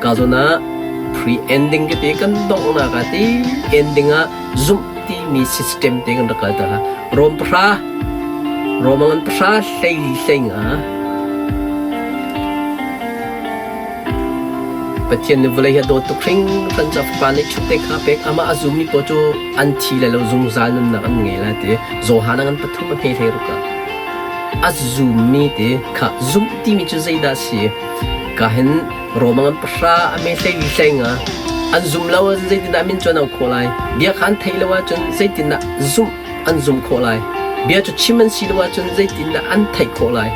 Ka zawn ah pre-ending ka ti kan donghnak ah ti ending ah zumh timi system te kan rak kal ta. Rom pahra Rom ngan pahra hleili hleinga Pathian nih vawlei hi a dawt tuk hringhran ca Fapa nih chukte kha pek amah a zummi paoh cu an thi lai lo zungzal nunnak an ngei lai ti Johan ngan pathum a hme hlei ruk ah a zummi ti kha zumh timi cu zeidah a si ka hin Roma ngan pahra a me hleili hleinga an zum lo ahcun zeitindah min cu an auh khawh lai bia kha an theih lo ahcun zeitindah zumh an zumh khawh lai bia cu chim an si lo ahcun zeitindah an theih khawh lai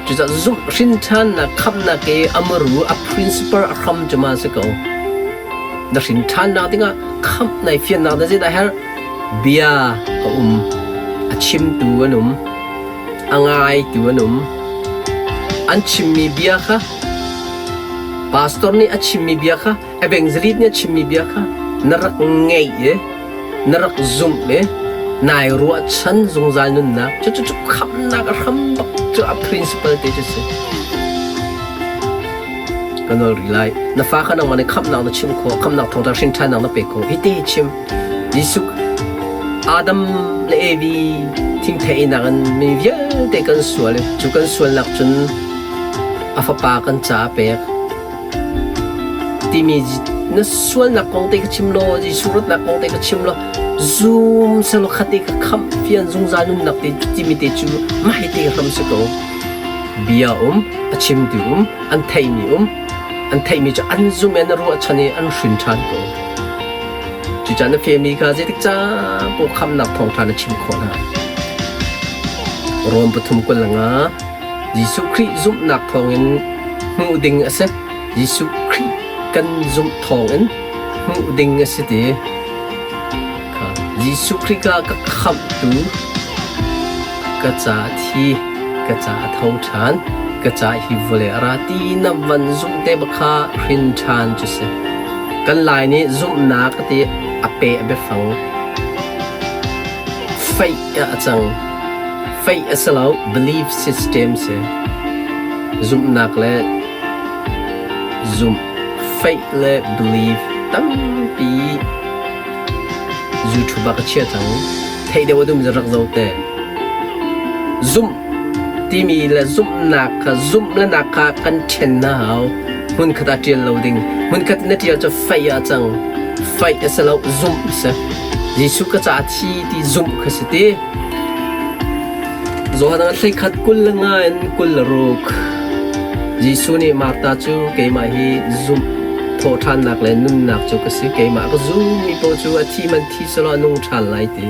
Cucaah zumh hrinṭhannak khamhnak i a muru a principle a hram cu ma si ko. Na hrinṭhannak dingah khamh nai fiannak na zeidah herh? Bia a um, a chimtu an um, a ngaitu an um. An chimmi bia kha pastor nih a chimmi bia kha evangelist nih a chimmi bia kha na rak ngeih i na rak zumh i nai ruahchan zungzal nunnak cucu cu khamhnak a hram bak cu a principle te cu si. Ka nawl rih lai. Na fa kha nangmah nih khamhnak na chimh khawh, khamhnak thawngṭha hrinṭhannak na pek khawh. Hi te hi chim. Jesuh Adam le Evi thingthei einak in mi vialte kan sual i cu kan sualnak cun a fapa kan ca a pek. Timi na sualnak kong te ka chim law, Jesuh rawtnak kong te ka chim law, zum selaw khate ka khamh fian zungzal nunnak te timi te cu mah hi te hram si ko. Bia um, a chimtu um, an theihmi um, an theihmi cu an zum i an ruahchan i an hrin ṭhan ko. Cucaah na family kha zeitik ca paoh khamhnak thawngṭha na chim khawh hna. Rom pathum kul le nga Jesuh Khrih zumhnak thawngin hmuh ding a si. Jesuh Khrih kan zumh thawngin hmuh ding a si ti. Kha Jesuh Khrih ka ka khamhtu ka ca thi ka ca a tho ṭhan ka ca hi vawlei a ra ti na van zumh te bak kha hrin ṭhan cu si. Kan Lai nih zumhnak a ti a pe a biafang faith ah a cang. Faith a si lo, belief system si. Zumhnak le zumh, faith le belief tampi YouTube ah ka chia cang. Theih deuh a dum rak zo te. Zumh timi le zumhnak kha zumh le nak kha kan ṭhen na hau. Hmunkhat ah ṭial lo ding. Hmunkhat na ṭial cu faith ah cang. Faith a si lo, zumh a si. Jesuh ka ca thi ti zumh kha si ti. Johan ah hleikhat 20 le nga in 26. Jesuh nih Martha cu keimah hi zumh thawhṭhannak le nunnak cu ka si. Keimah ka zummi paoh cu a thi man thi selaw a nung ṭhan lai ti.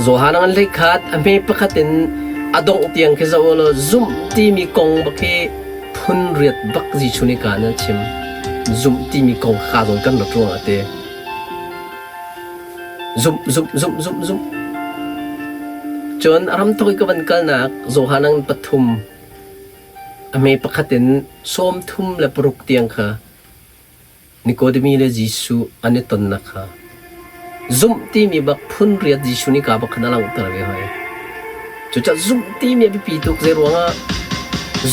Johan ah hleikhat a hme pakhat in a dongh tiang khi zoh law zumh timi kong bak hi phun riat bak Jesuh nih kaan a chim. Zumh timi kong kha zawn kan rat ruangah ti. Zumh, zumh, zumh, zumh, zumh. Cun a ramthok i ka van kalnak Johan ang pathum a hme pakhat in 36 tiang kha Nikodemi le Jesuh an i tonnak kha zumh timi bak phun riat Jesuh nih ka bak khan a langhter ve hoi. Cucaah zumh timi a biapi tuk zei ruangah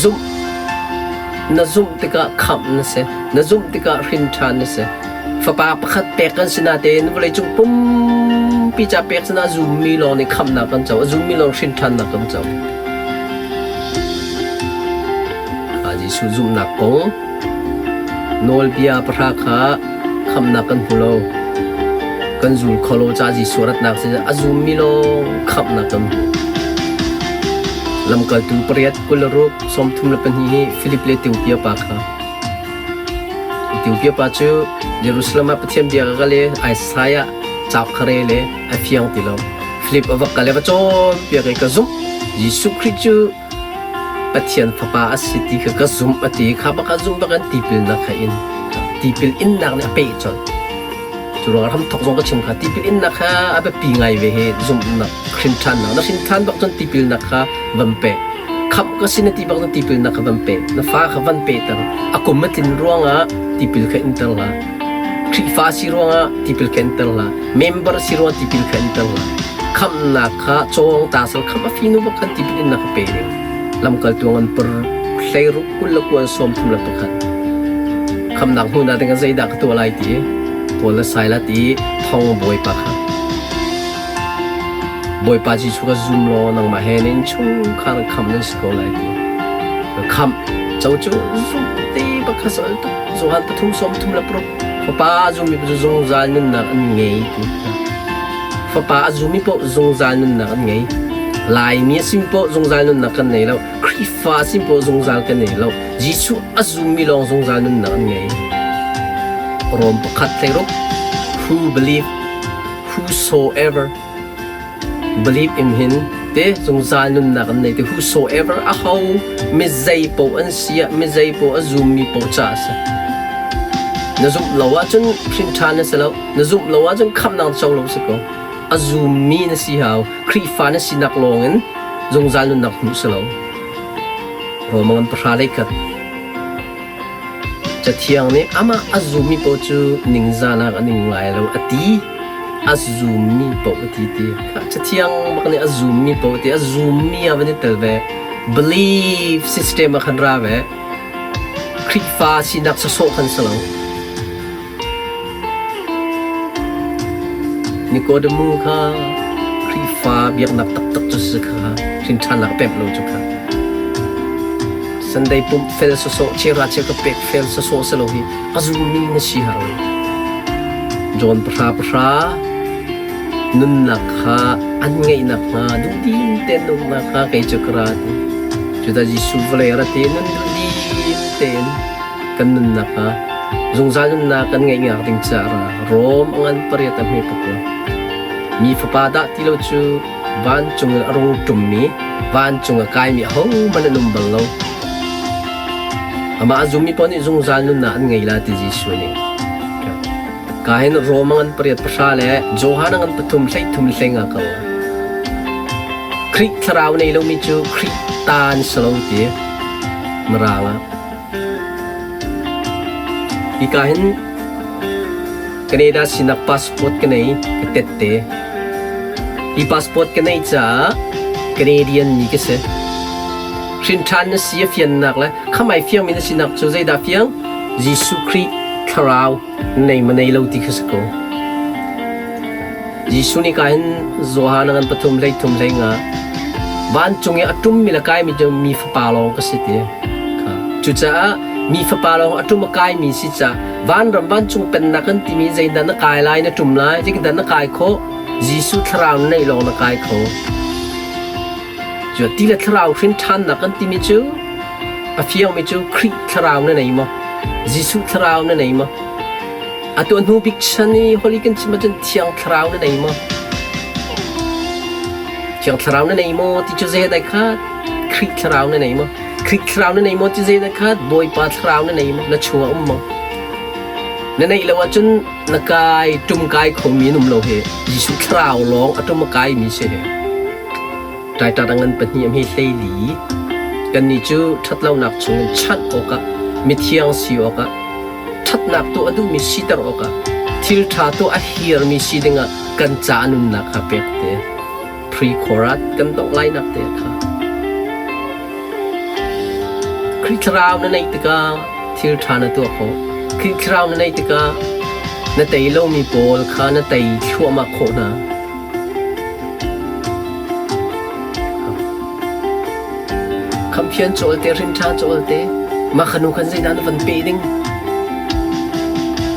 zumh na zumh tikah khamh na si na zumh tikah hrin ṭhan na si fapa pakhat pek kan si natein vawleicung pumpi ca pek sinah zummi lawng nih khamhnak kan co a zummi lawng hrin ṭhannak kan co Jesuh zumhnak kong nawlbia pahra kha khamhnak kan hmu lo kan zul kho lo ca Jesuh ratnak si a zummi lawng khamhnak kan hmu Lamkaltu pariat 26 34 hi Filip le Ethiopia pa kha Ethiopia pa cu Jerusalem ah Pathian bia ka kal i Isaiah cauk kha rel i a fiang ti lo. Filip a va kal i va cawnpiak i ka zumh. Jesuh Khrih cu Pathian Fapa a si ti kha ka zumh a ti. Kha bak ah zumh bak in tipilnak kha in. Tipil innak nih a peh colh. Cu ruangah hramthawk zong ka chim kha tipil innak kha a biapi ngai ve hi zumhnak hrinṭhannak na hrinṭhan bak cun tipilnak kha van pe. Khamh ka si na ti bak cun tipilnak kha van pe. Na fa kha van pehter. A kum a tlin ruangah tipil kha inter hlah. Khrihfa si ruangah tipil kha inter hlah. Member si ruangah tipil kha inter hlah. Khamhnak kha cawng ta sal khamh a finu bak khan tipil innak kha pe ding. Lamkaltu an per. 16 21 31. Khamnak hmuhnak ding ah zeidah ka tuah lai ti Paul le Silas i thong bawipa kha Bawipa Jesuh ka zum law nangmah he na innchungkhar kham nan si ko lai ti. Khamh co cu zumh te bak kha sal tuk. Johan pathum sawm thum le paruk Fapa a zummi cu zungzal nunnak an ngei ti. Fapa a zummi paoh zungzal nunnak an ngei. Laimi a simi paoh zungzal nunnak kan nei lo. Khrihfa a simi paoh zungzal kan nei lo. Jesuh a zummi lawng zungzal nunnak an ngei. Rom pakhat thleiruk Who believe whosoever believe in him te zungzal nunnak an nei te whosoever a ho mi zei paoh an si ah mi zei paoh a zummi paoh ca a si. Na zumh lo ahcun hrin ṭhan na si lo. Na zumh lo ahcun khamhnak co lo si ko. A zummi na si hau. Khrihfa na sinak lawngin zungzal nunnak hmuh si lo. Roma ngan pahra lei khat. Cathiang nih amah a zummi paoh cu ningzahnak an ing lai lo a ti. A zummi paoh a ti ti. Cathiang bak nih a zummi paoh a ti. A zummi ah van i tel ve. Belief system ah khan ra ve. Khrihfa sinak sawsawh khan si lo. Nikodemu kha Khrihfa biaknak taktak cu si kha hrinṭhannak a pemh lo cu kha. Sunday pumh fel sawsawh chera cheu ka pek fel sawsawh si lo hi a zummi na si hau. John pahra pahra nunnak kha an ngeih nakhnga duhdim tein nunnak kha kei cu ka ra ti. Cuta Jesuh vawlei a rat i nun duhdim tein kan nunnak ah zungzal nunnak kan ngeih ngak ding caah ra Rom a ngan pariat a hme pakua. Mi fapa dah ti lo cu vancung in a rung ṭummi, vancung a kaimi ahohmanh an um bal lo. Amah a zummi paoh nih zungzal nunnak an ngei la ti Jesuh nih. Ka hin Rom a ngan pariat pahra le Johan a ngan pathum hleithum hleng ah ka Khrih thlarau nei lomi cu Khrih ta an si lo ti Mirang ah. Hika hin Canada sinak passport ka nei, ka tette. Hi passport ka neih caah Canadian mi ka si. Hrinṭhan na si a fiannak le khamai fiangmi na sinak cu zeidah fiang? Jesuh Khrih thlarau nei ma nei lo ti kha si ko. Jesuh nih ka hin Johan a ngan pathum hlei thum hlei nga vancung i a ṭummi le kaimi cu mi fapa lawng ka si ti. Cucaah mi fapa lawng a ṭum a kaimi si caah vanram vancung pennak kan timi zeidah na kai lai na ṭum lai zeitindah na kai khawh Jesuh thlarau na neih lawng na kai kho. Cu ti le thlarau hrin ṭhannak kan timi cu a fiangmi cu Khrih thlarau na nei maw? Jesuh thlarau na nei maw? Atu a hnu bik chan i Holy kan chim ahcun Thiang Thlarau na nei maw? Thiang Thlarau na nei maw ti cu zei dai khat? Khrih Thlarau na nei maw? Khrih Thlarau na nei maw ti zei dai khat? Bawipa Thlarau na nei maw? Na chungah um maw? Na neih lo ahcun na kai ṭum kai khomi an um lo hi. Jesuh Thlarau lawng a ṭum a kaimi si hi. Taiṭat a ngan pahnih a hme hleili. Kannih cu ṭhatlonak chungin chanh awkah mithiang si awkah ṭhatnak tuah a duhmi siter awkah thil ṭha tuah a hirmi si dingah kan ca nunnak kha pek te. Pre-chorat kan dongh lainak te kha. Khrih Thlarau na neih tikah thil ṭha na tuah khawh. Khrih Thlarau na neih tikah na tei lomi pawl kha na tei thluahmah khawh hna. Khampian cawlte, rinṭha cawlte, mah kha nu khan zeidah na van pe ding?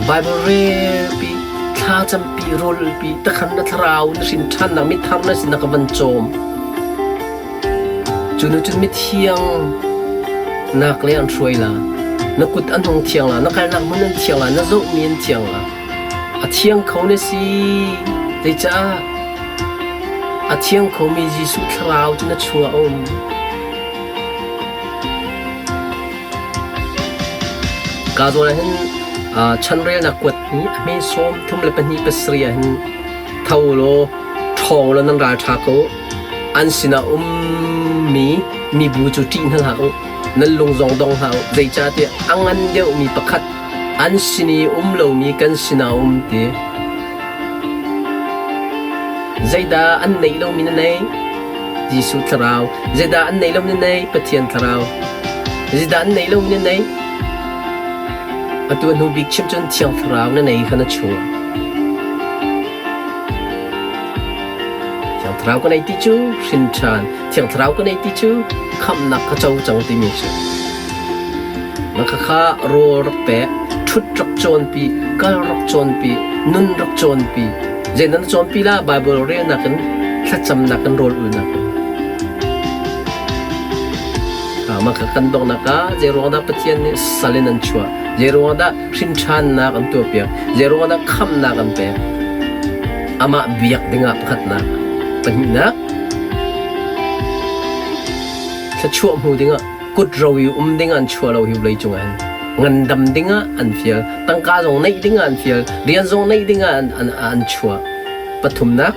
Bible relpi, thla campi, rawlpi, takhan na thlarau na hrin ṭhannak mithar na sinah ka van cawm. Cu nu cun mithiang nak le an hruai la, na kut an hung thiang la, na kalnak hmun an thiang la, na zohmi an thiang la. A thiang kho na si. Zeicah? A thiang khomi Jesuh thlarau cu na chungah a um. Ka zawn ah hin chanrelnak kuat hi a hme sawm thum le pahnih pasarih ah hin tho law ṭhawng law nan ral ṭha ko. An sinah ummi mibu cu ṭih hna hlah u. Nan lung zong dong hlah u. Zeicahtiah a ngan deuhmi pakhat an sin i um lomi kan sinah um ti. Zeidah an neih lomi na nei? Jesuh Thlarau. Zeidah an neih lomi na nei? Pathian Thlarau. Zeidah an nei lomi na nei? Atu a hnu bik chim cun Thiang Thlarau na nei kha na chungah. Thiang Thlarau ka nei ti cu hrin ṭhan, Thiang Thlarau ka nei ti cu khamhnak ka co cang timi cu. Na khakha rawl rak pek, ṭhut rak cawnpi, kal rak cawnpi, nun rak cawnpi. Zeidah na cawnpi la? Baibal relnak in, thlacamnak in, rawl ulnak in. Mah kha kan donghnak ah zeiruang dah Pathian nih sal in an chuah? Zeiruang dah hrinṭhannak an tuahpiak? Zeiruang dah khamhnak an pek? Amah biak dingah pakhatnak. Pahnihnak, thluachuah hmu dingah kut ro i um ding an chuah lo hi vawlei cungah hin. Ngandam dingah an fial, tangka zong neih dingah an fial, rian zong neih dingah an, an, an chuah. Pathumnak,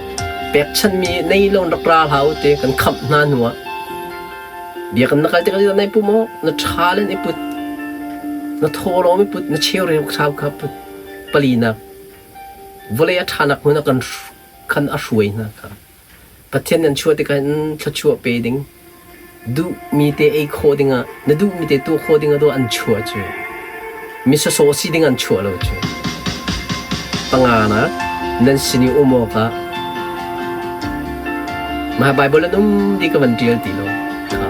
pekchanhmi nei lo rak ra hlah u ti kan khamh hna hnuah Biakinn na kal tikah nai pum awk, na ṭha le na i put, na thawlawm i put, na cheureu thau kha put. Palinak, vawlei a ṭhanak hmun ah kan khan a hruai hna kha. Pathian nan chuah tikah hin thluachuah pe ding, duhmi te ei khawh dingah, na duhmi te tuah khawh dingah an chuah cu. Mi sawsawh si ding an chuah lo cu. Panganak, nan sin i um awkah mah Baibal an um ti ka van ṭial ti lo. Kha.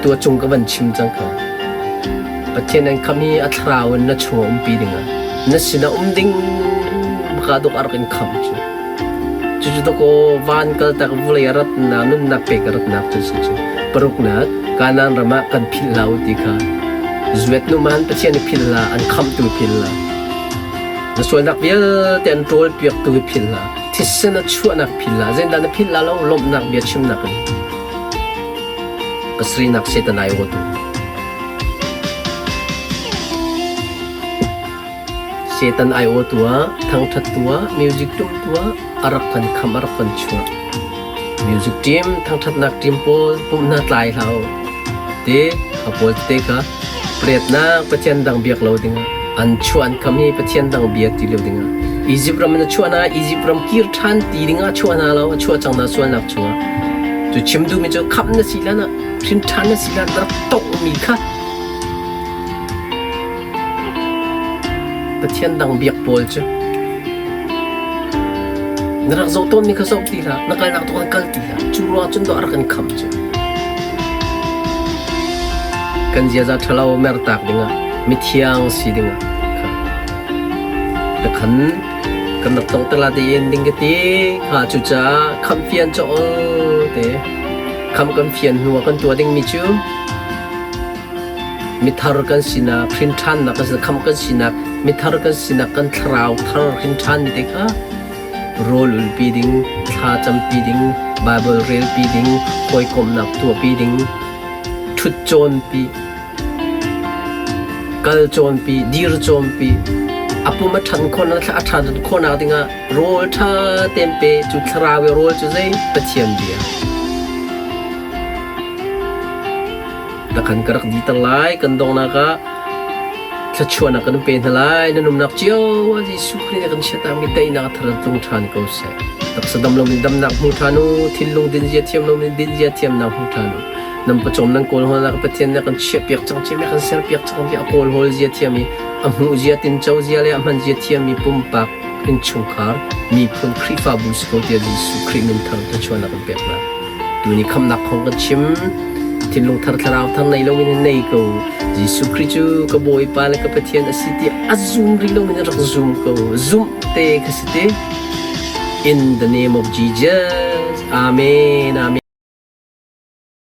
Atu a cung ka van chim cang kha. Pathian an kham hi a thlarau in na chungah umpi dingah na sinah um ding baka dok a rak in kham cu. Cucu dakaw van kaltak vawlei a ratnak nunnak pek a ratnak cu si cu. Paruknak, Kanaan ram ah kan philh hlah u ti kha. Zuet nu man Pathian i philh hlah, an khamhtu philh hlah. Na sualnak vialte an ṭawlpiaktu hi philh hlah. Thisen a chuahnak philh hlah. Zeidah na philh la lo lawmhnak bia chimnak in. Pasarihnak Satan ai awtu. Satan ai awtu ah, thangṭhat tu ah, music tum tu ah, a rak kan kham, a rak kan chuah. Music team, thangṭhatnak team pawl pumh hna tlai hlah u. Te, a pawl tete kha pariatnak Pathian dang biak lo dingah an chuah an kham hi Pathian dang bia ti lo dingah Egypt ram in a chuah hna Egypt ram kir ṭhan ti dingah a chuah hna lo a chuah cang hna sualnak chungah cu chim duhmi cu khamh na si hlan ah hrin ṭhan na si hlan rak tonghmi kha Pathian dang biak pawl cu na rak zoh tawnmi kha zoh ti hlah na kalnak tu khan kal ti hlah cu ruang cun dawh a rak in khamh cu kan ziaza ṭhalo mertak dingah mithiang si dingah kha ka khan kan rak tong te la te in ding ka ti kha cucaah khamh fian cu ol te kham kan fian hnu ah kan tuah dingmi cu Mithar kan sinak, hrinṭhannak kan sinak, khamh kan sinak, mithar kan sinak, kan thlarau thar hrinṭhanmi te kha rawl ulpi ding, thla campi ding, Baibal relpi ding, hawikomhnak tuahpi ding, ṭhut cawnpi, kal cawnpi, dir cawnpi, a pum a ṭhan khawhnak, a ṭhan khawhnak dingah rawl ṭha tein pe, cu thlarau i rawl cu zei? Pathian bia. Takhan ka rak diter lai kan donghnak ah thluachuahnak kan pe hna lai nan umnak cio ah Jesuh Khrih nih kan chiatami teinak a thar tlung ṭhan ko seh taksa dam lomi damnak hmu ṭhan u thinlung dinzia thiam lomi dinzia thiamnak hmu ṭhan u nan pawcawm nan kawl hawlnak Pathian nih kan chiahpiak cang cia kan serpiak cang ti a kawl hawl zia thiam i a hmuh zia tinco zia le a hman zia thiammi pumpak innchungkhar miphun Khrihfabu si ko tiah Jesuh Khrih min thar thluachuahnak kan pek hna. Tuni khamnak kong kan chim. Thinlung thar thlarau thar nei loin in nei ko. Jesuh Khrih cu ka Bawipa le ka Pathian a si ti a zum rih loin in rak zum ko. Zumh te kha si te. In the name of Jesus. Amen. Amen.